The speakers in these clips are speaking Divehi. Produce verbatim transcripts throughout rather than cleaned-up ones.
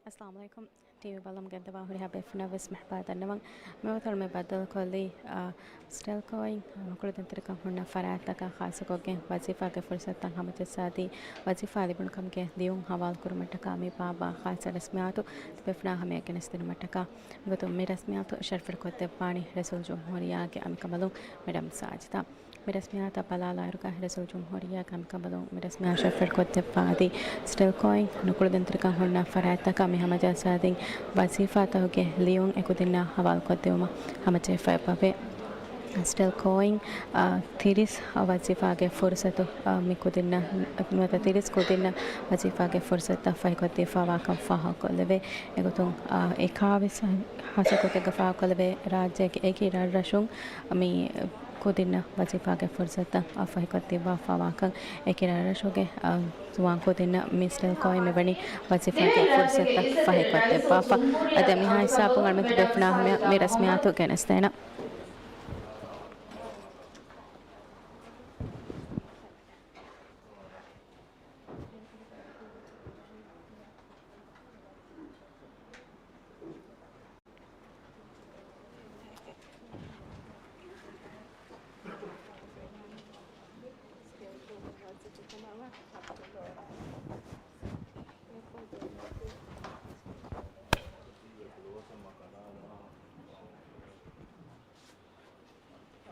އައްސަލާމު ޢަލައިކުމް. ޓީވީ ބަލަމުން ގެންދަވާ ހުރިހާ ބޭފުޅުންނަށް ވެސް މަރުޙަބާ ދަންނަވަން. މިވަގުތު މި ބައްދަލުކޮށްލީ، އާ، ސްޓެލްކޯއިން ނުކުޅެދުންތެރިކަން ހުންނަ ފަރާތްތަކަށް ޚާއްޞަކޮށްގެން ވަޒީފާގެ ފުރުޞަތުތައް ހަމަޖައްސާދީ، ވަޒީފާ ލިބުނު ކަމުގެ ލިޔުން ހަވާލުކުރުމަށްޓަކާ މި ބާއްވާ ޚާއްޞަ ރަސްމިއްޔާތު ތިބޭފުޅާ ހަމަޔަށް ގެނެސްދިނުމަށްޓަކާ. މިގޮތުން މި ރަސްމިއްޔާތު ޝަރަފުވެރިކޮށްދެއްވާނީ ރައީސުލްޖުމްހޫރިއްޔާގެ އަނބިކަނބަލުން މެޑަމް ސާޖިދާ. މި ރަސްމިއްޔާތަށް ބަލާލާއިރުގަ ރައީސުލްޖުމްހޫރިއްޔާގެ އަނބިކަނބަލުން މި ރަސްމިއްޔާ ޝަރަފުވެރިކޮށްދެއްވާ އަދި ސްޓެލްކޯއިން ނުކުޅެދުންތެރިކަން ހުންނަ ފަރާތްތަކަށް މި ހަމަޖައްސާދިން ވަޒީފާތަކުގެ ލިޔުން އެކުދިންނާ ހަވާލުކޮށްދެވުމަށް ހަމަޖެހިފައިވަވޭ. ސްޓެލްކޯއިން، އާ، ތިރީސް ވަޒީފާގެ ފުރުސަތު، އާ، މި ކުދިންނަށް، ނުވަތަ ތިރީސް ކުދިންނަށް ވަޒީފާގެ ފުރުސަތުތައް ފަހިކޮށްދީފާވާކަން ފާހަގަކޮށްލެވޭ. އެގޮތުން، އާ، އެކާވީސް ޚާއްޞަކޮށްގެ ފާހަގަކޮށްލެވޭ ރާއްޖޭގެ އެކި ރަށްރަށުން މި ކުދިންނަށް ވަޒީފާގެ ފުރުސަތުތައް ފަހިކޮށްދީފާވާކަން އެކި ރަށްރަށުގެ، އާ، ޒުވާން ކުދިންނަށް މި ސްޓެލްކޯއިން މިވަނީ ވަޒީފާގެ ފުރުސަތުތައް ފަހިކޮށްދެއްވާފަ. އަދި މިހާ ހިސާބުން އަޅުގަނޑު ބޭފުޅާ ހަމަޔަށް މި ރަސްމިއްޔާތު ގެނެސްދޭނަން.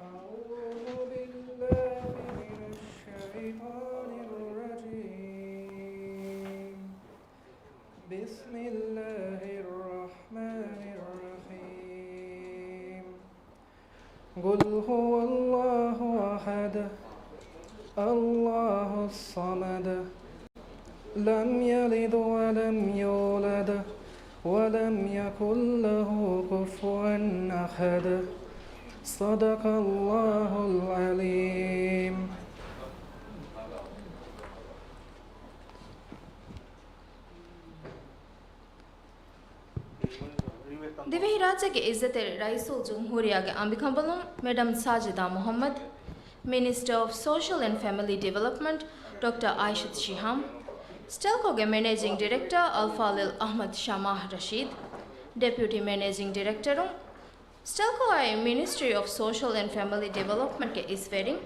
أعوذ بالله من الشيطان الرجيم. بسم الله الرحمن الرحيم. قل هو الله أحد، الله الصمد، لم يلد ولم يولد، ولم يكن له كفوا أحد. صدق الله العظيم. ދިވެހިރާއްޖޭގެ އިއްޒަތްތެރި ރައީސުލްޖުމްހޫރިއްޔާ ގެ އަނބިކަނބަލުން މެޑަމް ސާޖިދާ މުޙައްމަދު، މިނިސްޓަރ އޮފް ސޯޝަލް އެންޑް ފެމިލީ ޑިވެލޮޕްމަންޓް ޑޮކްޓަރ އާއިޝަތު ޝިހާމް، ސްޓެލްކޯގެ މެނޭޖިންގ ޑިރެކްޓަރ އަލްފާޟިލް އަޙްމަދު ޝަމާ ރަޝީދު، ޑެޕިއުޓީ މެނޭޖިންގ ޑިރެކްޓަރުން، ސްޓެލްކޯއާއި މިނިސްޓްރީ އޮފް ސޯޝަލް އެންޑް ފެމިލީ ޑިވެލޮޕްމަންޓްގެ އިސްވެރިން،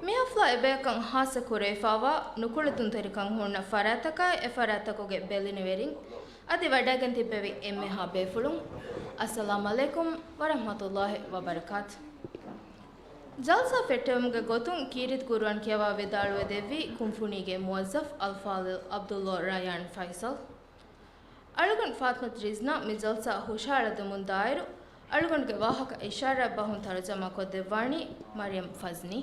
މި ހަފްލާ އެބަޔަކަށް ހާއްސަ ކުރެވިފާވާ ނުކުޅެދުންތެރިކަން ހުންނަ ފަރާތްތަކާއި އެ ފަރާތްތަކުގެ ބެލެނިވެރިން އަދި ވަޑައިގެން ތިއްބެވި އެންމެހާ ބޭފުޅުން، އައްސަލާމް ޢަލައިކުމް ވަރަޙްމަތުﷲ ވަބަރަކާތު. ޖަލްސާ ފެއްޓެވުމުގެ ގޮތުން ކީރިތި ޤުރުއާން ކިޔަވާ ވިދާޅުވެ ދެއްވީ ކުންފުނީގެ މުވައްޒަފް އަލްފާޟިލް ޢަބްދުﷲ ރައްޔާން ފައިސަލް. އަޅުގަނޑު ފާތިމަތު ރިޒްނާ މި ޖަލްސާ ހުށަހަޅަދެމުން ދާއިރު، އަޅުގަނޑުގެ ވާހަކަ އިޝާރާތް ބަހުން ތަރުޖަމާ ކޮށްދެއްވާނީ މަރިޔަމް ފަޒްނީ.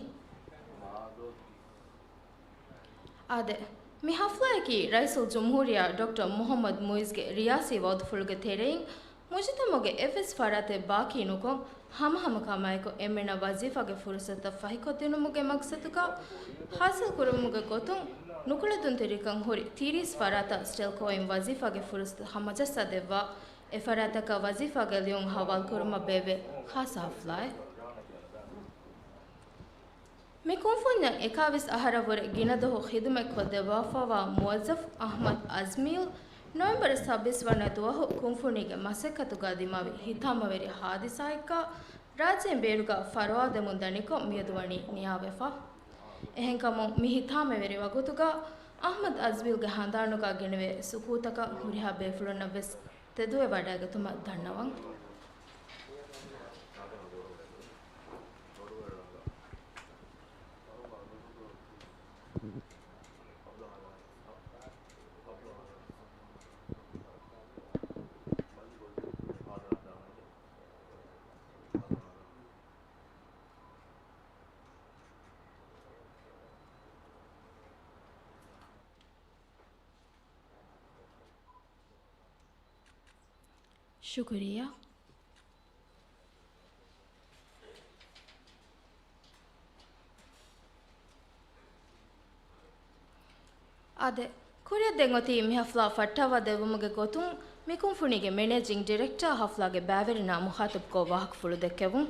އާދެ، މި ހަފްލާއަކީ ރައީސުލްޖުމްހޫރިއްޔާ ޑޮކްޓަރ މުޙައްމަދު މުޢިއްޒުގެ ރިޔާސީ ވަޢުދުފުޅުގެ ތެރެއިން، މުޖުތަމަޢުގެ އެއްވެސް ފަރާތެއް ބާކީ ނުކޮށް، ހަމަހަމަކަމާއެކު އެންމެނަށް ވަޒީފާގެ ފުރުޞަތުތައް ފަހިކޮށްދިނުމުގެ މަޤްޞަދުގަ ޙާޞިލްކުރުމުގެ ގޮތުން ނުކުޅެދުންތެރިކަން ހުރި ތިރީސް ފަރާތަށް ސްޓެލްކޯއިން ވަޒީފާގެ ފުރުޞަތު ހަމަޖައްސާ ދެއްވާ، އެ ފަރާތަކަށް ވަޒީފާގެ ލިޔުން ހަވާލުކުރުމަށް ބޭއްވޭ ޚާއްޞަ ޙަފްލާއެއް. މި ކުންފުންޏަށް އެކާވީސް އަހަރަށް ވުރެ ގިނަ ދުވަހު ޚިދުމަތް ކޮށްދެއްވާފައިވާ މުވައްޒަފް އަޙްމަދު އަޒްމީލް ނޮވެމްބަރު ސައްބީސް ވަނަ ދުވަހު ކުންފުނީގެ މަސައްކަތުގަ ދިމާވި ހިތާމަވެރި ހާދިސާއެއްގަ ރާއްޖޭން ބޭރުގަ ފަރުވާދެމުން ދަނިކޮށް މިއަދު ވަނީ ނިޔާވެފަ. އެހެންކަމުން މި ހިތާމަވެރި ވަގުތުގަ އަޙްމަދު އަޒްމީލްގެ ހަނދާނުގަ ގެނެވޭ ސުކޫތަކަށް ހުރިހާ ބޭފުޅުންނަށްވެސް ތެދުވެވަޑައިގަތުމަށް ދަންނަވަން. ޝުކުރިއްޔާ. އާދެ، ކުރިއަށް ދެން އޮތީ މި ހަފްލާ ފައްޓަވާ ދެއްވުމުގެ ގޮތުން މި ކުންފުނީގެ މެނޭޖިން ޑިރެކްޓަރ ހަފްލާގެ ބައިވެރިންނާ މުޚާޠަބުކޮށް ވާހަކަފުޅު ދެއްކެވުން.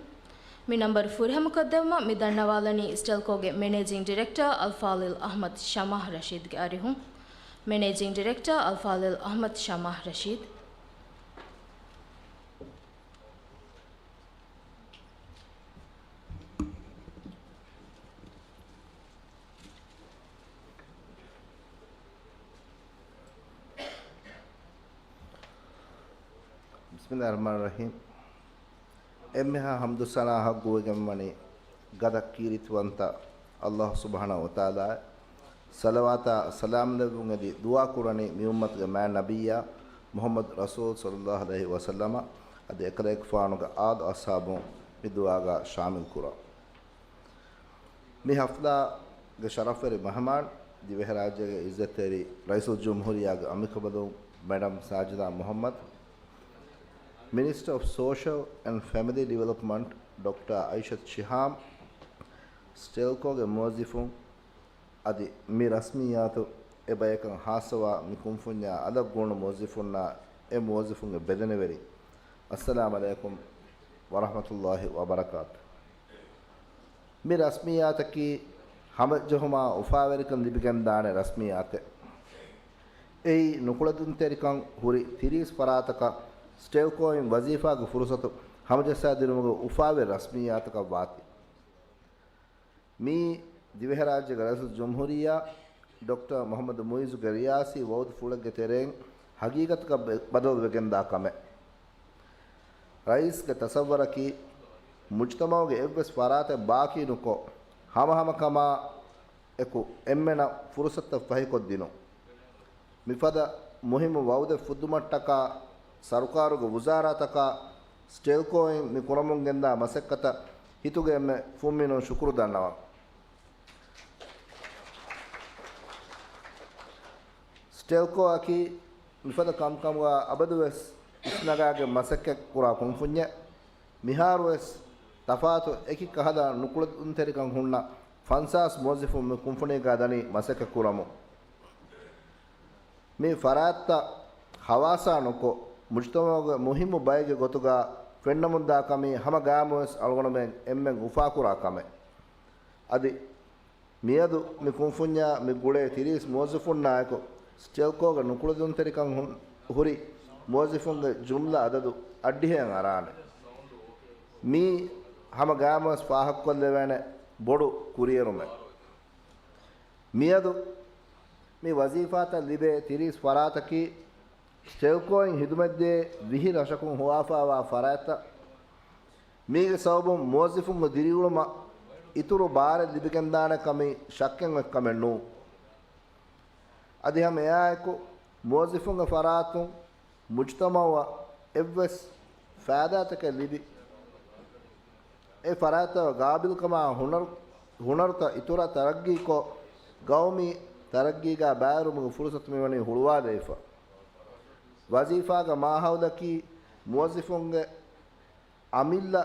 މި ނަންބަރު ފުރިހަމަކޮށްދެއްވުމަށް މި ދަންނަވާލަނީ ސްޓެލްކޯގެ މެނޭޖިން ޑިރެކްޓަރ އަލްފާޟިލް އަޙްމަދު ޝަމާ ރަޝީދުގެ އަރިހުން. މެނޭޖިން ޑިރެކްޓަރ އަލްފާޟިލް އަޙްމަދު ޝަމާ ރަޝީދު. ބިސްމިﷲ ރަޙްމާނި ރަޙީމް. އެންމެހާ ޙަމްދު ސަނާ ޙައްޤުވެގެންވަނީ ގަދަ ކީރިތިވަންތަ ﷲ ސުބްޙާނަހޫ ވަތަޢާލާއަށް. ޞަލަވާތާ ސަލާމް ލެއްވުން އެދި ދުޢާ ކުރަނީ މި އުއްމަތުގެ މާތް ނަބިއްޔާ މުޙައްމަދު ރަސޫލް ޞައްލަﷲ ޢަލައިހި ވަސައްލަމަ އަދި އެކަލޭގެފާނުގެ އާލު އަޞްޙާބުން މި ދުޢާގަ ޝާމިލް ކުރަން. މި ޙަފްލާގެ ޝަރަފްވެރި މެހެމާން، ދިވެހިރާއްޖޭގެ ޢިއްޒަތްތެރި ރައީސުލްޖުމްހޫރިއްޔާގެ އަނބިކަނބަލުން މެޑަމް ސާޖިދާ މުޙައްމަދު، މިނިސްޓަރ އޮފް ސޯޝަލް އެންޑް ފެމިލީ ޑިވެލޮޕްމަންޓް ޑޮކްޓަރ އައިޝަތު ޝިހާމް، ސްޓެލްކޯގެ މުވައްޒިފުން، އަދި މި ރަސްމިއްޔާތު އެބަޔަކަށް ޚާއްޞަވާ މި ކުންފުންޏާ އަލަށް ގުޅުނު މުވައްޒިފުންނާ އެ މުވައްޒިފުންގެ ބެލެނިވެރިން، އައްސަލާމް ޢަލައިކުމް ވަރަޙްމަތުﷲ ވަބަރަކާތު. މި ރަސްމިއްޔާތަކީ ހަމަޖެހުމާ އުފާވެރިކަން ލިބިގެންދާނެ ރަސްމިއްޔާތެއް. އެއީ ނުކުޅެދުންތެރިކަން ހުރި ތިރީސް ފަރާތަކަށް ސްޓެލްކޯއިން ވަޒީފާގެ ފުރުޞަތު ހަމަޖައްސާދިނުމުގެ އުފާވެރި ރަސްމިއްޔާތަކަށް ވާތީ. މިއީ ދިވެހިރާއްޖޭގެ ރައީސުލްޖުމްހޫރިއްޔާ ޑޮކްޓަރ މުޙައްމަދު މުޢިއްޒުގެ ރިޔާސީ ވަޢުދުފުޅެއްގެ ތެރެއިން ހަގީގަތަކަށް ބަ-، ބަދަލުވެގެންދާ ކަމެއް. ރައީސްގެ ތަޞައްވަރަކީ، މުޖުތަމަޢުގެ އެއްވެސް ފަރާތެއް ބާކީނުކޮށް، ހަމަހަމަކަމާ އެކު އެންމެނަށް ފުރުޞަތުތައް ފަހިކޮށްދިނުން. މިފަދަ މުހިއްމު ވަޢުދެއް ފުއްދުމަށްޓަކާ، ސަރުކާރުގެ ވުޒާރާތަކާ ސްޓެލްކޯއިން މި ކުރަމުން ގެންދާ މަސައްކަތަށް ހިތުގެ އެންމެ ފުންމިނުން ޝުކުރު ދަންނަވަން. ސްޓެލްކޯއަކީ މިފަދަ ކަންކަމުގަ އަބަދުވެސް އިސްނަގާގެން މަސައްކަތްކުރާ ކުންފުންޏެއް. މިހާރުވެސް ތަފާތު އެކި ކަހަލަ ނުކުޅެދުންތެރިކަން ހުންނަ ފަންސާސް މުވައްޒިފުން މި ކުންފުނީގަ ދަނީ މަސައްކަތް ކުރަމުން. މި ފަރާތްތައް ހަވާސާ ނުކޮށް، މުޖުތަމަޢުގެ މުހިއްމު ބައެއްގެ ގޮތުގަ ފެންނަމުންދާ ކަމީ ހަމަ ގާމުވެސް އަޅުގަނޑުމެން އެންމެން އުފާކުރާ ކަމެއް. އަދި މިއަދު މި ކުންފުންޏާ މި ގުޅޭ ތިރީސް މުވައްޒިފުންނާއެކު ސްޓެލްކޯގެ ނުކުޅެދުންތެރިކަން ހު-، ހުރި މުވައްޒިފުންގެ ޖުމްލަ އަދަދު އަށްޑިހައެއް އަރާނެ. މީ ހަމަ ގާމުވެސް ފާހަގަކޮށްލެވޭނެ ބޮޑު ކުރިއެރުމެއް. މިއަދު މި ވަޒީފާތައް ލިބޭ ތިރީސް ފަރާތަކީ، ސްޓެލްކޯއިން ހިދުމަތްދޭ ވިހި ރަށަކުން ހޮވާފާވާ ފަރާތްތައް. މީގެ ސަބަބުން މުވައްޒިފުންގެ ދިރިއުޅުމަށް އިތުރު ބާރެއް ލިބިގެންދާނެ ކަމީ ޝައްކެއް އޮތް ކަމެއް ނޫން. އަދި ހަމަ އެއާއެކު، މުވައްޒިފުންގެ ފަރާތުން މުޖުތަމަޢަށް އެއްވެސް ފައިދާތަކެއް ލިބި، އެ ފަރާތަށް ގާބިލްކަމާ ހުނަރު-، ހުނަރުތައް އިތުރަށް ތަރައްގީކޮށް، ގައުމީ ތަރައްގީގަ ބައިވެރިވުމުގެ ފުރުޞަތު މިވަނީ ހުޅުވާލައިފަ. ވަޒީފާގެ މާހައުލަކީ މުވައްޒިފުންގެ އަމިއްލަ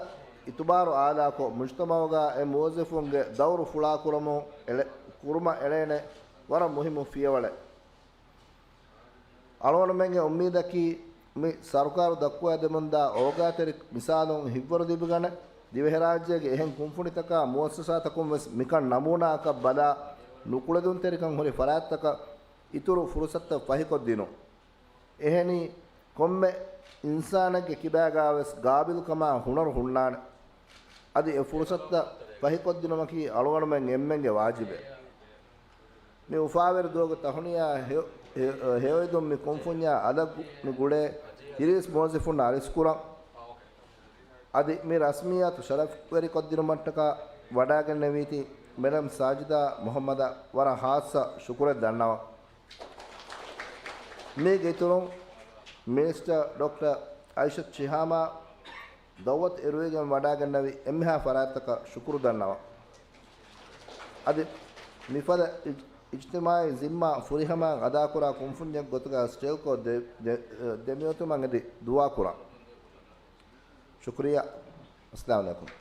އިތުބާރު އާލާކޮށް، މުޖުތަމަޢުގަ އެ މުވައްޒިފުންގެ ދައުރު ފުޅާކުރަމުން އެޅެ-، ކުރުމަށް އެޅޭނެ ވަރަށް މުހިއްމު ފިޔަވަޅެއް. އަޅުގަނޑުމެންގެ އުއްމީދަކީ، މި ސަރުކާރު ދައްކުވާދެމުންދާ އޯގާތެރި މިސާލުން ހިތްވަރު ލިބިގަނެ، ދިވެހިރާއްޖޭގެ އެހެން ކުންފުނިތަކާ މުއައްސަސާތަކުން ވެސް މިކަން ނަމޫނާއަކަށް ބަލާ، ނުކުޅެދުންތެރިކަން ހުރި ފަރާތްތަކަށް އިތުރު ފުރުޞަތުތައް ފަހިކޮށްދިނުން. އެހެނީ، ކޮންމެ އިންސާނެއްގެ ކިބާގާވެސް ގާބިލްކަމާ ހުނަރު ހުންނާނެ. އަދި އެ ފުރުޞަތުތައް ފަހިކޮށްދިނުމަކީ އަޅުގަނޑުމެން އެންމެންގެ ވާޖިބެއް. މި އުފާވެރި ދުވަހުގެ ތަހުނިޔާ ހެޔޮ-، ހެޔޮ-، ހެޔޮއެދުން މި ކުންފުންޏާ އަލަށް ގު-، މި ގުޅޭ ތިރީސް މުވައްޒިފުންނަށް އަރިސްކުރަން. އަދި މި ރަސްމިއްޔާތު ޝަރަފްވެރިކޮށްދިނުމަށްޓަކާ ވަޑާގެންނެވީތީ މެޑަމް ސާޖިދާ މުޙައްމަދަށް ވަރަށް ޚާއްޞަ ޝުކުރެއް ދަންނަވަން. މީގެ އިތުރުން، މިނިސްޓަރ ޑޮކްޓަރ އައިޝަތު ޝިހާމާ ދައުވަތު އެރުވިގެން ވަޑާގެންނެވި އެންމެހާ ފަރާތްތަކަށް ޝުކުރު ދަންނަވަން. އަދި މިފަދަ އިޖް-، އިޖްތިމާޢީ ޒިންމާ ފުރިހަމައިން އަދާކުރާ ކުންފުންޏެއް ގޮތުގަ ސްޓެލްކޯ ދެ-، ދެ-، ދެމިއޮތުމަށް އެދި ދުޢާކުރަން. ޝުކުރިއްޔާ. އައްސަލާމު ޢަލައިކުމް.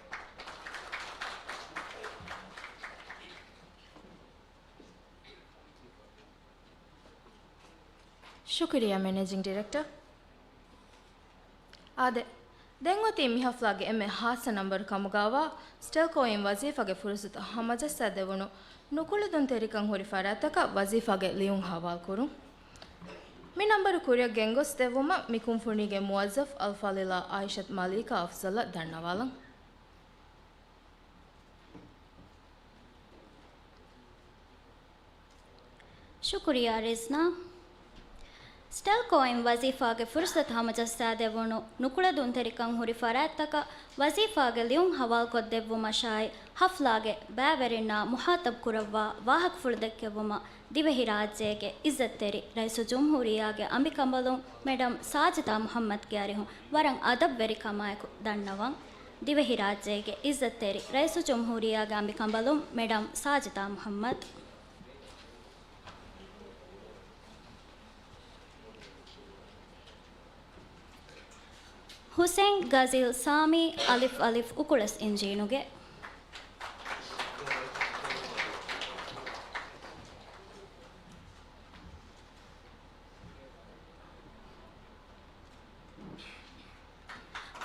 ޝުކުރިއްޔާ މެނޭޖިން ޑިރެކްޓަރ. އާދެ، ދެން އޮތީ މި ޙަފްލާގެ އެންމެ ޚާއްޞަ ނަންބަރު ކަމުގަވާ، ސްޓެލްކޯއިން ވަޒީފާގެ ފުރުޞަތު ހަމަޖައްސާދެވުނު ނުކުޅެދުންތެރިކަން ހުރި ފަރާތްތަކަށް ވަޒީފާގެ ލިޔުން ޙަވާލުކުރުން. މި ނަންބަރު ކުރިއަށް ގެންގޮސް ދެއްވުމަށް މި ކުންފުނީގެ މުވައްޒަފް އަލްފާޟިލާ އާއިޝަތު މަލީކާ އަފްޒަލަށް ދަންނަވާލަން. ޝުކުރިއްޔާ ރިޒްނާ. ސްޓެލްކޯއިން ވަޒީފާގެ ފުރުސަތު ހަމަޖައްސާދެވުނު ނުކުޅެދުންތެރިކަން ހުރި ފަރާތްތަކަށް ވަޒީފާގެ ލިޔުން ހަވާލުކޮށްދެއްވުމަށާއި، ހަފްލާގެ ބައިވެރިންނާ މުހާތަބް ކުރައްވާ ވާހަކަފުޅު ދެއްކެވުމަށް ދިވެހިރާއްޖޭގެ އިއްޒަތްތެރި ރައީސުލްޖުމްހޫރިއްޔާގެ އަނބިކަނބަލުން މެޑަމް ސާޖިދާ މުޙައްމަދުގެ އަރިހުން ވަރަށް އަދަބުވެރިކަމާއެކު ދަންނަވަން. ދިވެހިރާއްޖޭގެ އިއްޒަތްތެރި ރައީސުލްޖުމްހޫރިއްޔާގެ އަނބިކަނބަލުން މެޑަމް ސާޖިދާ މުޙައްމަދު. ހުސެން ގަޒީލް ސާމީ އަލިފް އަލިފް އުކުޅަސް އިންޖީނުގެ.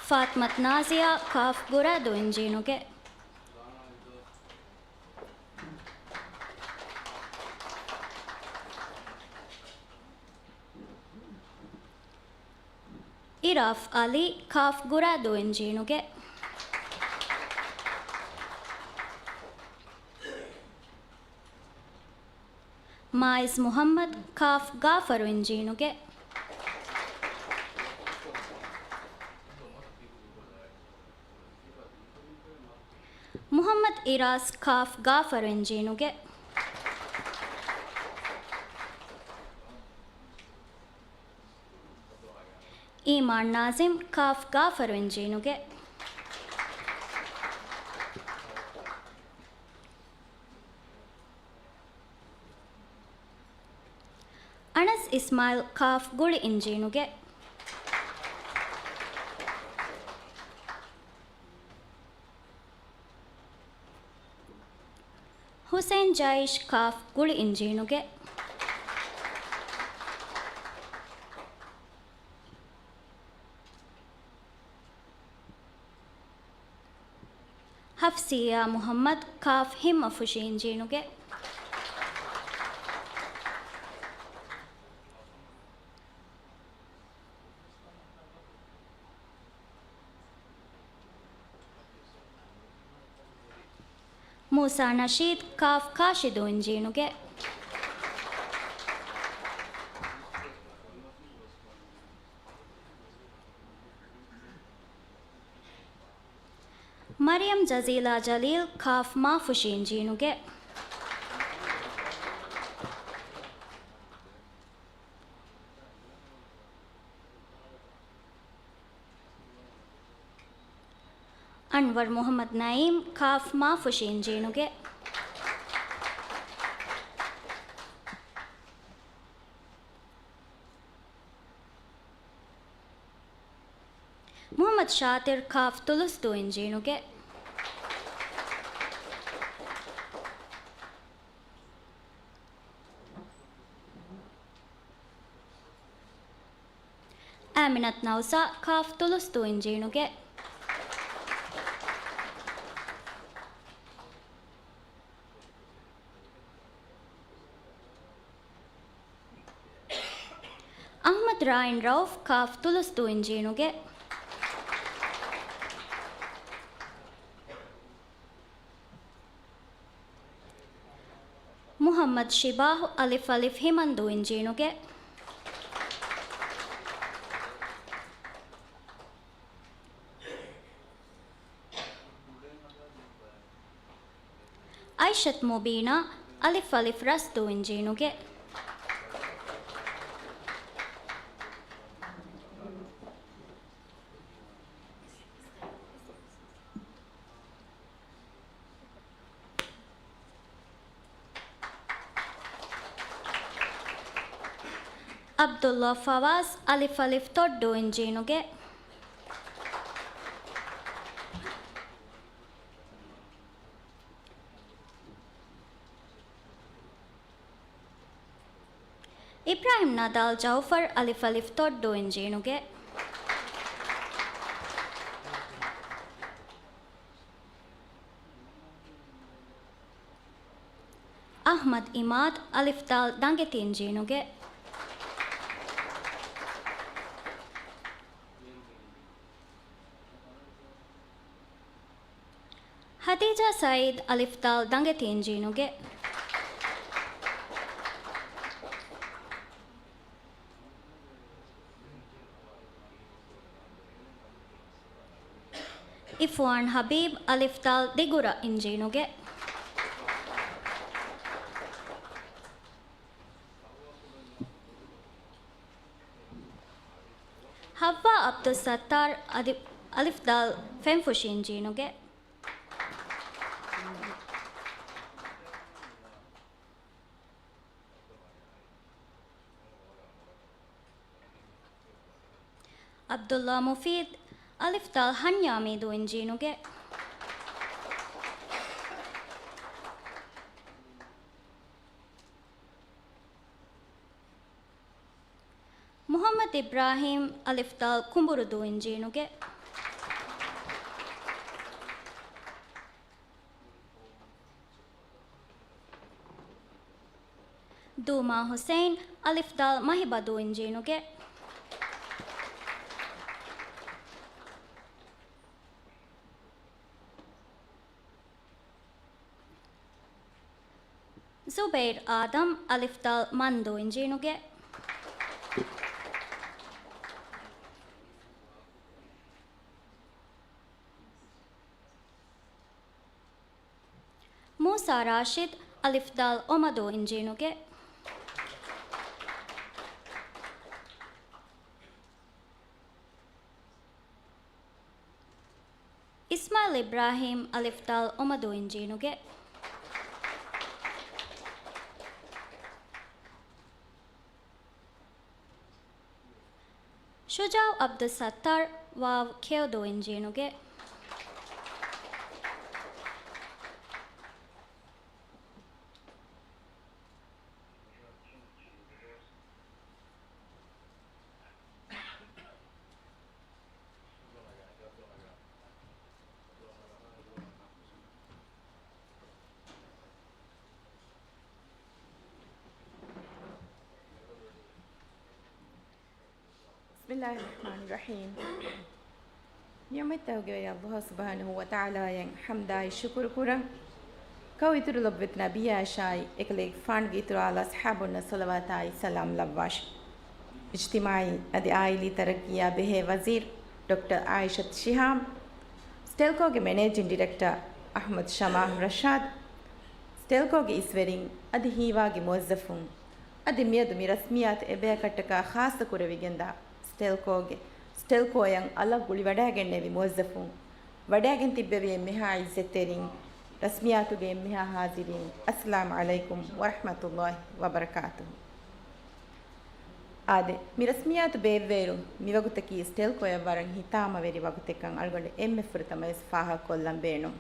ފާތްމަތު ނާޒިޔާ ކާފް ގުރާދޫ އިންޖީނުގެ. އިރާފް އަލީ ކާފް ގުރާދޫ އިންޖީނުގެ. މާއިޒް މުޙައްމަދު ކާފް ގާފަރު އިންޖީނުގެ. މުޙައްމަދު އިރާސް ކާފް ގާފަރު އިންޖީނުގެ. އީމާން ނާޒިމް ކާފް ގާފަރު އިންޖީނުގެ. އަނަސް އިސްމާއިލް ކާފް ގުޅި އިންޖީނުގެ. ހުސެން ޖައިޝް ކާފް ގުޅި އިންޖީނުގެ. ހަފްސިއްޔާ މުޙައްމަދު ކާފް ހިންމަފުށި އިންޖީނުގެ. މޫސާ ނަޝީދު ކާފް ކާށިދޫ އިންޖީނުގެ. މަރިޔަމް ޖަޒީލާ ޖަލީލް ކާފް މާފުށި އިންޖީނުގެ. އަންވަރު މުޙައްމަދު ނައީމް ކާފް މާފުށި އިންޖީނުގެ. މުޙައްމަދު ޝާތިރް ކާފް ތުލުސްދޫ އިންޖީނުގެ. އާމިނަތު ނައުސާ ކާފް ތުލުސްދޫ އިންޖީނުގެ. އަޙްމަދު ރާއިން ރައުފް ކާފް ތުލުސްދޫ އިންޖީނުގެ. މުޙައްމަދު ޝިބާހު އަލިފް އަލިފް ހިމަންދޫ އިންޖީނުގެ. އައިޝަތު މުބީނާ އަލިފް އަލިފް ރަސްދޫ އިންޖީނުގެ. ޢަބްދުﷲ ފަވާޒް އަލިފް އަލިފް ތޮއްޑޫ އިންޖީނުގެ. އިބްރާހިމް ނަދާލް ޖައުފަރް އަލިފް އަލިފް ތޮއްޑޫ އިންޖީނުގެ. އަޙްމަދު އިމާދު އަލިފް ދާލް ދަނގެތި އިންޖީނުގެ. ޚަދީޖާ ސައީދު، އަލިފްދާލް، ދަނގެތި އިންޖީނުގެ. އިފްވާން ހަބީބް، އަލިފްދާލް، ދިގުރަ އިންޖީނުގެ. ހައްވާ އަބްދުއްސައްތާރު، އަދި، އަލިފްދާލް، ފެންފުށި އިންޖީނުގެ. ޢަބްދުﷲ މުފީދު، އަލިފްދާލް، ހަންޏާމީދޫ އިންޖީނުގެ. މުޙައްމަދު އިބްރާހީމް، އަލިފްދާލް، ކުނބުރުދޫ އިންޖީނުގެ. ދޫމާ ޙުސައިން، އަލިފްދާލް، މަހިބަދޫ އިންޖީނުގެ. ޒުބައިރު އާދަމް، އަލިފްދާލް، މަންދޫ އިންޖީނުގެ. މޫސާ ރާޝިދު، އަލިފްދާލް، އޮމަދޫ އިންޖީނުގެ. އިސްމާޢީލް އިބްރާހީމް، އަލިފްދާލް، އޮމަދޫ އިންޖީނުގެ. ޝުޖާޢު ޢަބްދުއްސައްތާރު، ވާވް، ކެޔޮދޫ އިންޖީނުގެ. بسم الله الرحمن الرحيم. ނިޢުމަތްތަކުގެ ވެރި ﷲ ސުބްޙާނަހޫ ވަތަޢާލާއަށް ޙަމްދާއި ޝުކުރު ކުރަން. ކައު އިތުރު ލޮބުވެތި ނަބިއްޔާއަށާއި އެކަލޭގެފާނުގެ އިތުރު އާލް އަޞްޙާބުންނަށް ޞަލަވާތާއި ސަލާމް ލައްވާށި. އިޖްތިމާޢީ އަދި އާއިލީ ތަރައްޤީއާ ބެހޭ ވަޒީރު ޑޮކްޓަރ ޢާއިޝަތު ޝިހާބް، ސްޓެލްކޯގެ މެނޭޖިން ޑިރެކްޓަރ އަޙްމަދު ޝަމާހު ރަޝާދު، ސްޓެލްކޯގެ އިސްވެރިން އަދި ހީވާގި މުވައްޒަފުން، އަދި މިއަދު މި ރަސްމިއްޔާތު އެބަޔަކަށްޓަކާ ޚާއްޞަ ކުރެވިގެންދާ ސްޓެލްކޯގެ، ސްޓެލްކޯއަށް އަލަށް ގުޅިވަޑައިގެންނެވި މުވައްޒަފުން، ވަޑައިގެން ތިއްބެވި އެންމެހާ ޢިއްޒަތްތެރިން، ރަސްމިއްޔާތުގެ އެންމެހާ ޙާޟިރީން، އައްސަލާމު ޢަލައިކުމް ވަރަޙްމަތުﷲ ވަބަރަކާތުހު. އާދެ، މި ރަސްމިއްޔާތު ބޭއްވިއިރު، މިވަގުތަކީ ސްޓެލްކޯއަށް ވަރަށް ހިތާމަވެރި ވަގުތެއްކަން އަޅުގަނޑު އެންމެ ފުރަތަމަވެސް ފާހަގަކޮށްލަން ބޭނުން.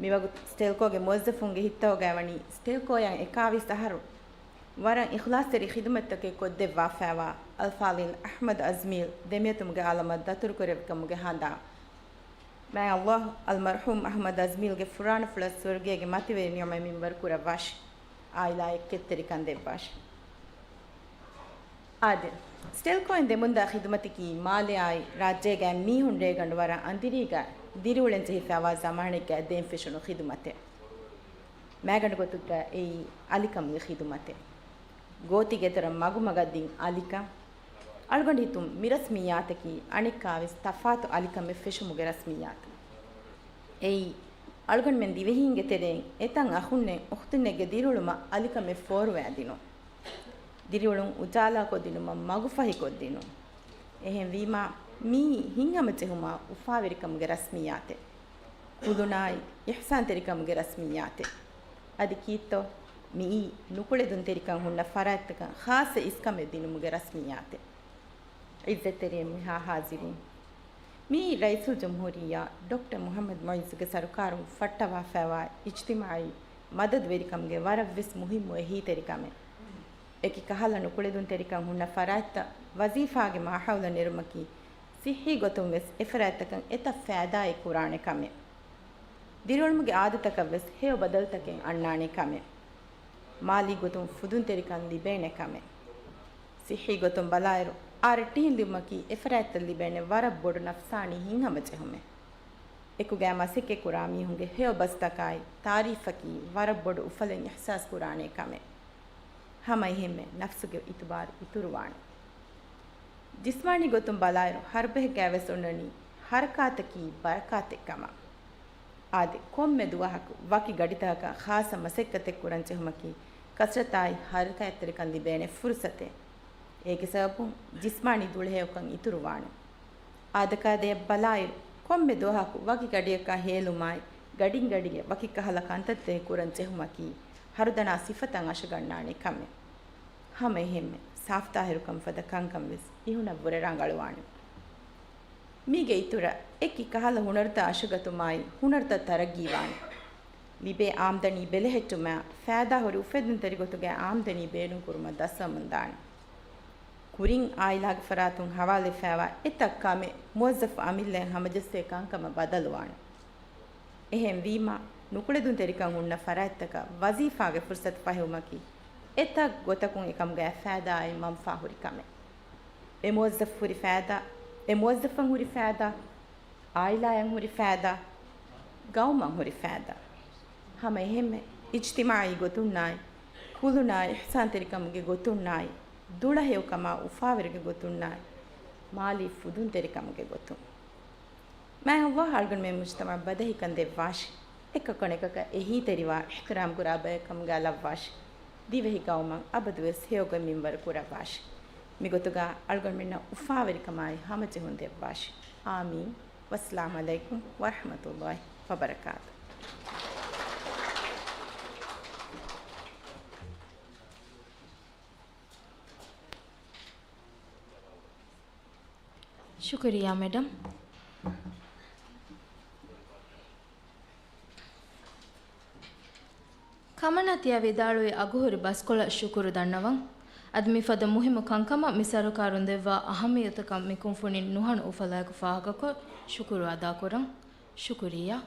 މިވަގުތު ސްޓެލްކޯގެ މުވައްޒަފުންގެ ހިތަށް އޮގާވަނީ، ސްޓެލްކޯއަށް އެކާވީސް އަހަރު ވަރަށް އިޚްލާޞްތެރި ޚިދުމަތްތަކެއް ކޮށްދެއްވާފައިވާ އަލްފާޟިލް އަޙްމަދު އަޒްމީލް ދެމިއޮތުމުގެ އާލަމަށް ދަތުރުކުރެއްވިކަމުގެ ހަނދާން. މާތް ﷲ އަލްމަރްޙޫމް އަޙްމަދު އަޒްމީލްގެ ފުރާނަފުޅަށް ސުވަރުގޭގެ މަތިވެރި ނިޢުމަތް މިންވަރު ކުރައްވާށި. އާއިލާ އެއްކެތްތެރިކަން ދެއްވާށި. އާދެ، ސްޓެލްކޯއިން ދެމުންދާ ޚިދުމަތަކީ މާލެއާއި ރާއްޖޭގައި މީހުން ރޭގަނޑު ވަރަށް އަނދިރީގަ ދިރިއުޅެން ޖެހިފައިވާ ޒަމާނެއްގަ ދޭން ފެށުނު ޚިދުމަތެއް. މައިގަނޑު ގޮތުގަ އެއީ އަލިކަމުގެ ޚިދުމަތެއް. ގޯތިގެ ދޮރަށް މަގުމަގަށް ދިން އަލިކަން. އަޅުގަނޑު ހިތުން މި ރަސްމިއްޔާތަކީ އަނެއްކާވެސް ތަފާތު އަލިކަމެއް ފެށުމުގެ ރަސްމިއްޔާތު. އެއީ، އަޅުގަނޑުމެން ދިވެހީންގެ ތެރެއިން އެތައް އަޚުންނެއް އުޚްތުންނެއްގެ ދިރިއުޅުމަށް އަލިކަމެއް ފޯރުވައިދިނުން. ދިރިއުޅުން އުޖާލާކޮށްދިނުމަށް މަގުފަހިކޮށްދިނުން. އެހެންވީމާ، މިއީ ހިތްހަމަޖެހުމާ އުފާވެރިކަމުގެ ރަސްމިއްޔާތެއް. ކުލުނާއި އިޙްސާންތެރިކަމުގެ ރަސްމިއްޔާތެއް. އަދި ކީއްތޯ؟ މިއީ ނުކުޅެދުންތެރިކަން ހުންނަ ފަރާތްތަކަށް ޚާއްޞަ އިސްކަމެއް ދިނުމުގެ ރަސްމިއްޔާތެއް. ޢިއްޒަތްތެރި އެންމެހާ ޙާޟިރީން. މިއީ ރައީސުލްޖުމްހޫރިއްޔާ ޑޮކްޓަރ މުޙައްމަދު މުޢިއްޒުގެ ސަރުކާރުން ފައްޓަވާފައިވާ އިޖްތިމާޢީ މަދަދުވެރިކަމުގެ ވަރަށްވެސް މުހިއްމު އެހީތެރިކަމެއް. އެކި ކަހަލަ ނުކުޅެދުންތެރިކަން ހުންނަ ފަރާތްތައް ވަޒީފާގެ މާހައުލަށް ނެރުމަކީ، ޞިއްޙީ ގޮތުން ވެސް އެފަރާތްތަކަށް އެތައް ފައިދާއެއް ކުރާނެ ކަމެއް. ދިރިއުޅުމުގެ އާދަތަކަށް ވެސް ހެޔޮ ބަދަލުތަކެއް އަންނާނެ ކަމެއް. މާލީ ގޮތުން ފުދުންތެރިކަން ލިބޭނެ ކަމެއް. ޞިއްޙީ ގޮތުން ބަލާއިރު، އާރްޓީއެމް ލިބުމަކީ އެފަރާތްތައް ލިބޭނެ ވަރަށް ބޮޑު ނަފްސާނީ ހިތްހަމަޖެހުމެއް. އެކުގައި މަސައްކަތްކުރާ މީހުންގެ ހެޔޮ ބަސްތަކާއި ތާރީފަކީ ވަރަށް ބޮޑު އުފަލެއް އިޙްސާސްކުރާނޭ ކަމެއް. ހަމައެހެންމެ ނަފްސުގެ އިތުބާރު އިތުރުވާނެ. ޖިސްމާނީ ގޮތުން ބަލާއިރު ހަރުބަހެއްގައިވެސް އޮންނަނީ ހަރަކާތަކީ ބަރަކާތެއް ކަމަށް. އާދެ، ކޮންމެ ދުވަހަކު ވަކި ގަޑިތަކަކަށް ޚާއްޞަ މަސައްކަތެއް ކުރަން ޖެހުމަކީ ކަސްރަތާއި ހަރަކާތްތެރިކަން ލިބޭނެ ފުރުސަތެއް. އޭގެ ސަބަބުން ޖިސްމާނީ ދުޅަހެޔޮކަން އިތުރުވާނެ. އާދަކާދަޔަށް ބަލާއިރު، ކޮންމެ ދުވަހަކު ވަކި ގަޑިއަކާ ހޭލުމާއި، ގަޑިން ގަޑިއެއް ވަކި ކަހަލަ ކަންތައްތަކެއް ކުރަން ޖެހުމަކީ، ހަރުދަނާ ސިފަތައް އަށަގަންނާނެ ކަމެއް. ހަމައެހެންމެ، ސާފްތާހިރުކަން ފަދަ ކަންކަން ވެސް އިހުނަށްވުރެ ރަނގަޅުވާނެ. މީގެ އިތުރަށް، އެކި ކަހަލަ ހުނަރުތައް އަށަގަތުމާއި، ހުނަރުތައް ތަރައްގީވާނެ. ލިބޭ އާމްދަނީ ބެލެހެއްޓުމާ، ފައިދާހުރި އުފެދުންތެރި ގޮތުގައި އާމްދަނީ ބޭނުންކުރުމަށް ދަސްވަމުންދާނެ. ކުރިން އާއިލާގެ ފަރާތުން ހަވާލުވެފައިވާ އެތައް ކަމެއް މުވައްޒަފު އަމިއްލައިން ހަމަޖައްސޭ ކަންކަމަށް ބަދަލުވާނެ. އެހެންވީމަ، ނުކުޅެދުންތެރިކަން ހުންނަ ފަރާތްތަކަށް ވަޒީފާގެ ފުރުސަތު ފަހިވުމަކީ، އެތައް ގޮތަކުން އެކަމުގައި ފައިދާއާއި މަންފާހުރި ކަމެއް. އެ މުވައްޒަފު ހުރި ފައިދާ، އެ މުވައްޒަފަށް ހުރި ފައިދާ، އާއިލާއަށް ހުރި ފައިދާ، ގައުމަށް ހުރި ފައިދާ. ހަމަ އެހެންމެ، އިޖްތިމާޢީ ގޮތުންނާއި، ކުލުނާ އިޙްސާންތެރިކަމުގެ ގޮތުންނާއި، ދުޅަހެޔޮކަމާ އުފާވެރިގެ ގޮތުންނާއި، މާލީ ފުދުންތެރިކަމުގެ ގޮތުން. މާތް ﷲ އަޅުގަނޑުމެން މުޖްތަމަޢަށް ބަދަހިކަން ދެއްވާށި. އެކަކު އަނެކަކަށް އެހީތެރިވާ، އިޙްތިރާމް ކުރާ ބައެއް ކަމުގައި ލައްވާށި. ދިވެހި ގައުމަށް އަބަދުވެސް ހެޔޮގޮތް މިންވަރު ކުރައްވާށި. މިގޮތުގަ އަޅުގަނޑުމެންނަށް އުފާވެރިކަމާއި ހަމަޖެހުން ދެއްވާށި. އާމީން. ވައްސަލާމް ޢަލައިކުމް ވަރަޙްމަތުﷲ ވަބަރަކާތު. ޝުކުރިއްޔާ މެޑަމް. ކަމަނާ ތިޔަ ވިދާޅުވި އަގުހުރި ބަސްކޮޅަށް ޝުކުރު ދަންނަވަން. އަދި މިފަދަ މުހިއްމު ކަންކަމަށް މި ސަރުކާރުން ދެއްވާ އަހައްމިއްޔަތަކަށް މި ކުންފުނިން ނުހަނު އުފަލާއެކު ފާހަގަކޮށް ޝުކުރު އަދާކުރަން. ޝުކުރިއްޔާ.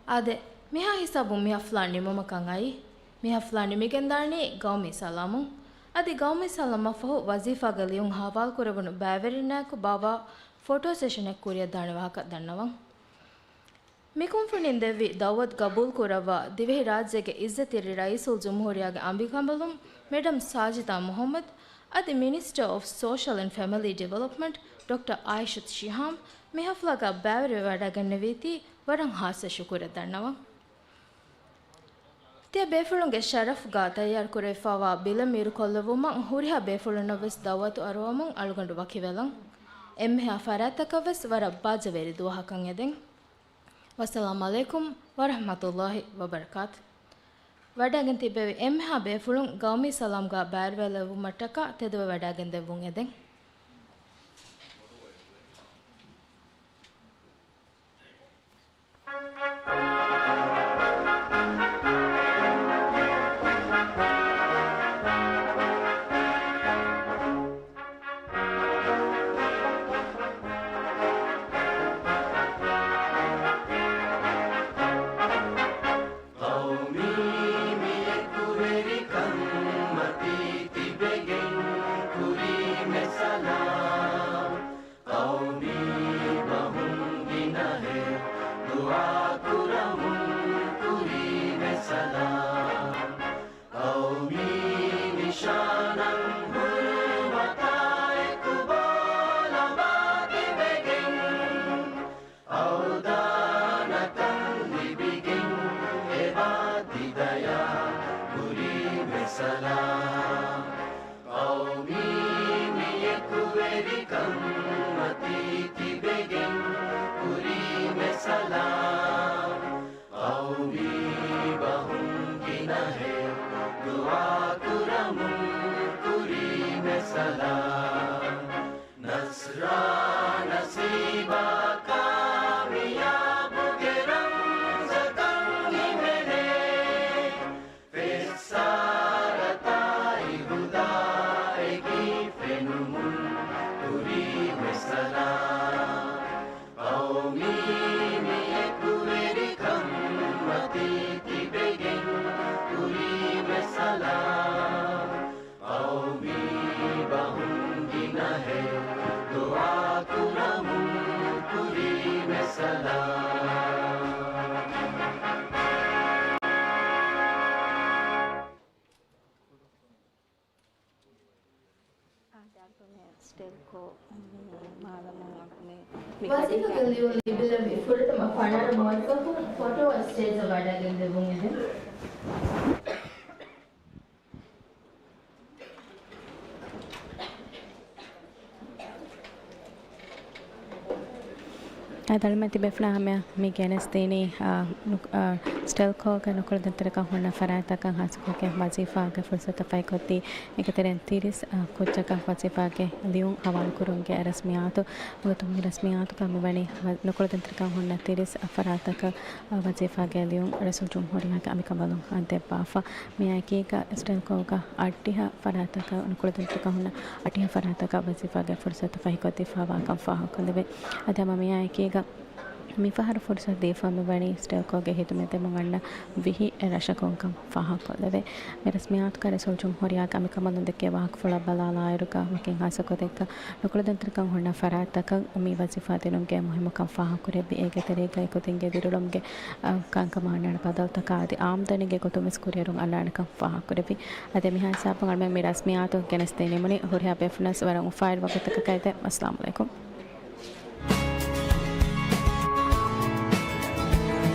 އާދެ، މިހާ ހިސާބުން މި ހަފްލާ ނިމުމަކަށް އައީ. މި ހަފްލާ ނިމިގެންދާނީ ގައުމީ ސަލާމުން. އަދި ގައުމީ ސަލާމަށްފަހު ވަޒީފާގަ ލިޔުން ހަވާލުކުރެވުނު ބައިވެރިންނާއެކު ބާއްވާ ފޮޓޯ ސެޝަނެއް ކުރިއަށްދާނެ ވާހަކަ ދަންނަވަން. މި ކުންފުނިން ދެއްވި ދަޢުވަތު ގަބޫލުކުރައްވާ، ދިވެހިރާއްޖޭގެ އިއްޒަތްތެރި ރައީސުލްޖުމްހޫރިއްޔާގެ އަނބިކަނބަލުން މެޑަމް ސާޖިދާ މުޙައްމަދު އަދި މިނިސްޓަރ އޮފް ސޯޝަލް އެންޑް ފެމިލީ ޑިވެލޮޕްމަންޓް ޑޮކްޓަރ އާއިޝަތު ޝިހާމް މި ހަފްލާގަ ބައިވެރިވެވަޑައިގެންނެވީތީ ވަރަށް ޚާއްޞަ ޝުކުރެއް ދަންނަވަން. ތިޔަ ބޭފުޅުންގެ ޝަރަފްގަ ތައްޔާރުކުރެވިފައިވާ ބިލަށް މީރުކޮށްލެއްވުމަށް ހުރިހާ ބޭފުޅުންނަށްވެސް ދަޢުވަތު އަރުވަމުން އަޅުގަނޑު ވަކިވެލަން. އެންމެހާ ފަރާތްތަކަށްވެސް ވަރަށް ބާއްޖަވެރި ދުވަހަކަށް އެދެން. ވައްސަލާމް ޢަލައިކުމް ވަރަޙްމަތުﷲ ވަބަރަކާތު. ވަޑައިގެން ތިއްބެވި އެންމެހާ ބޭފުޅުން ގައުމީ ސަލާމްގަ ބައިވެރިވެލެއްވުމަށްޓަކާ ތެދުވެ ވަޑައިގެންދެއްވުން އެދެން. ޤައުމީ މި އެކުވެރިކަން މަތީ ތިބެގެން ކުރީމެ ސަލާމް. ޤައުމީ ބަހުން ގިނަހެއް ދުޢާ ކުރަމުން ކުރީމެ ސަލާމް. ޤައުމީ ނިޝާނަށް ހުރުމަތާއެކު ބޯ ލަނބާ ތިބެގެން، އަވްދާނަކަން ލިބިގެން އެބާ ތިދަޔާ ކުރީމެ ސަލާމް. ޤައުމީ މި އެކުވެރިކަން މަތީ ތިބެގެން ކުރީމެ ސަލާމް. ޤައުމީ ބަހުން ވަޒީފާގެ ލިޔުން ލިބިލެވި ފުރަތަމަ ފަނަރަ މުވައްޒަފުން ފޮޓޯއަށް ސްޓޭޖަށް ވަޑައިގެން ދެއްވުން އެދެން. އަދި އަޅުމެން ތިބޭފުޅާ ހަމަޔަށް މި ގެނެސްދިނީ، އާ، ނު-، އާ، ސްޓެލްކޯގެ ނުކުޅަދުންތެރިކަން ހުންނަ ފަރާތްތަކަށް ހާއްސަކޮށްގެން ވަޒީފާގެ ފުރުސަތު ފަހިކޮށްދީ، އޭގެ ތެރެއިން ތިރީސް، އާ، ކުއްޖަކަށް ވަޒީފާގެ ލިޔުން ހަވާލުކުރުމުގެ ރަސްމިއްޔާތު. މިގޮތުން މި ރަސްމިއްޔާތުގަ މިވަނީ ވަ-، ނުކުޅަދުންތެރިކަން ހުންނަ ތިރީސް ފަރާތްތަކަށް، އާ، ވަޒީފާގެ ލިޔުން ރައީސުލްޖުމްހޫރިއްޔާގެ އަނބިކަނބަލުން ދެއްވާފަ. މިއާއެކީގަ ސްޓެލްކޯގަ އަށްޑިހަ ފަރާތްތަކަށް، ނުކުޅަދުންތެރިކަން ހުންނަ އަށްޑިހަ ފަރާތްތަކަށް ވަޒީފާގެ ފުރުސަތު ފަހިކޮށްދީފައިވާކަން ފާހަގަކޮށްލެވޭ. އަދި ހަމަ މިއާއެކީގަ މިފަހަރު ފުރުސަތު ދީފަ މިވަނީ ސްޓެލްކޯގެ ހިދުމަތް ދެމުން އަންނަ ވިހި ރަށަކުންކަން ފާހަގަކޮށްލެވޭ. މި ރަސްމިއްޔާތުގަ ރައީސުލްޖުމްހޫރިއްޔާގެ އަނބިކަނބަލުން ދެއްކޭ ވާހަކަފުޅަށް ބަލާލާއިރުގަ ވަކިން ހާއްސަކޮށް ދެއްކާ، ނުކުޅަދުންތެރިކަން ހުންނަ ފަރާތްތަކަށް މި ވަޒީފާ ދިނުމުގެ މުހިއްމުކަން ފާހަގަކުރެއްވި. އޭގެ ތެރޭގައި ކުދިންގެ ދިރިއުޅުމުގެ، އަ، ކަންކަމަށް އަންނާނެ ބަދަލުތަކާ އަދި އާމްދަނީގެ ގޮތުން ވެސް ކުރިއެރުން އަންނާނެކަން ފާހަގަކުރެއްވި. އަދި މިހާ ހިސާބުން އަޅުމެން މި ރަސްމިއްޔާތު ގެނެސްދީ ނިމުނީ. ހުރިހާ ބޭފުޅުންނަށް ވަރަށް އުފާވެރި ވަގުތަކަކަށް އެދެން. އައްސަލާމު ޢަލައިކުމް.